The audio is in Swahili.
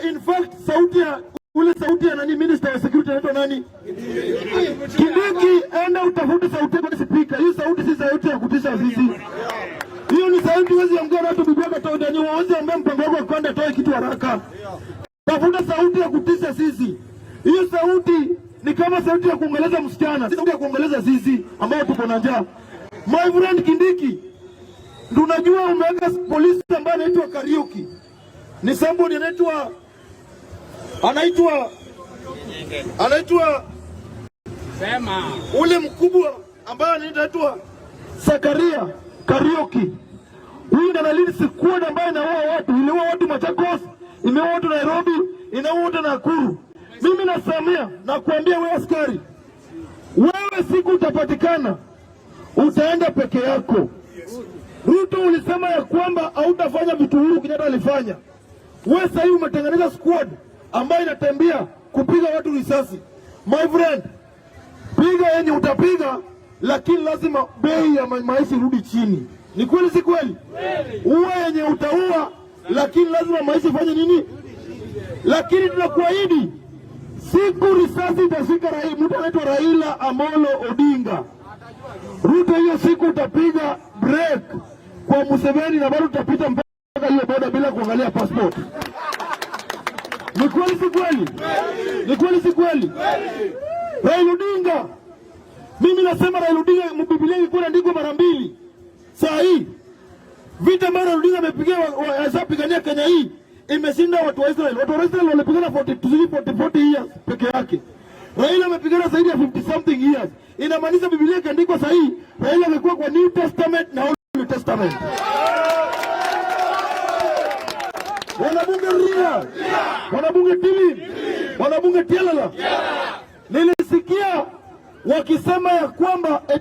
Na in fact sauti ya ule, sauti ya nani, minister wa security anaitwa nani? Kindiki, enda utafute sauti yako speaker. Hiyo sauti si sauti ya kutisha sisi. Hiyo ni sauti huwezi ongea na watu, bibi yako toa ndani, huwezi ambia mpango wako kwenda toe kitu haraka. Tafuta sauti ya kutisha sisi. Hiyo sauti ni kama sauti ya kuongeleza msichana, si sauti ya kuongeleza sisi ambao tuko na njaa. My friend Kindiki, tunajua umeweka polisi ambaye anaitwa Kariuki, ni somebody anaitwa Sema. Ule mkubwa ambaye anaitwa Zakaria Kariuki. Huyu ndiye analead squad ambayo inaua watu, iliua watu Machakos, imeua watu Nairobi, inaua watu Nakuru. Mimi nasamia na kuambia wewe askari, wewe siku utapatikana, utaenda peke yako. Ruto, ulisema ya kwamba hautafanya vitu Uhuru Kenyatta alifanya. Wewe sasa hivi umetengeneza squad ambayo inatembea kupiga watu risasi. My friend, piga yenye utapiga, lakini lazima bei ya maisha irudi chini. Ni kweli si kweli? Ua yenye utaua, lakini lazima maisha ifanye nini? Lakini tunakuahidi siku risasi itashika mtu anaitwa Raila Amolo Odinga, Ruto, hiyo siku utapiga break kwa Museveni na bado utapita mpaka hiyo boda bila kuangalia passport. Ni kweli si kweli? Ni kweli si kweli? Raila Odinga, mimi nasema Raila Odinga, Biblia ilikuwa inaandikwa mara mbili. Saa hii vita ambayo Raila Odinga amepigia, ashapigania Kenya hii imeshinda watu wa Israel. Watu wa Israel walipigana 40, 40, 40 years peke yake. Raila amepigana zaidi ya 50 something years. Inamaanisha Biblia ikiandikwa saa hii, Raila amekuwa kwa New Testament na Old Testament. Wanabunge Ria, wanabunge Tili, wanabunge Tialala, nilisikia wakisema ya kwamba eti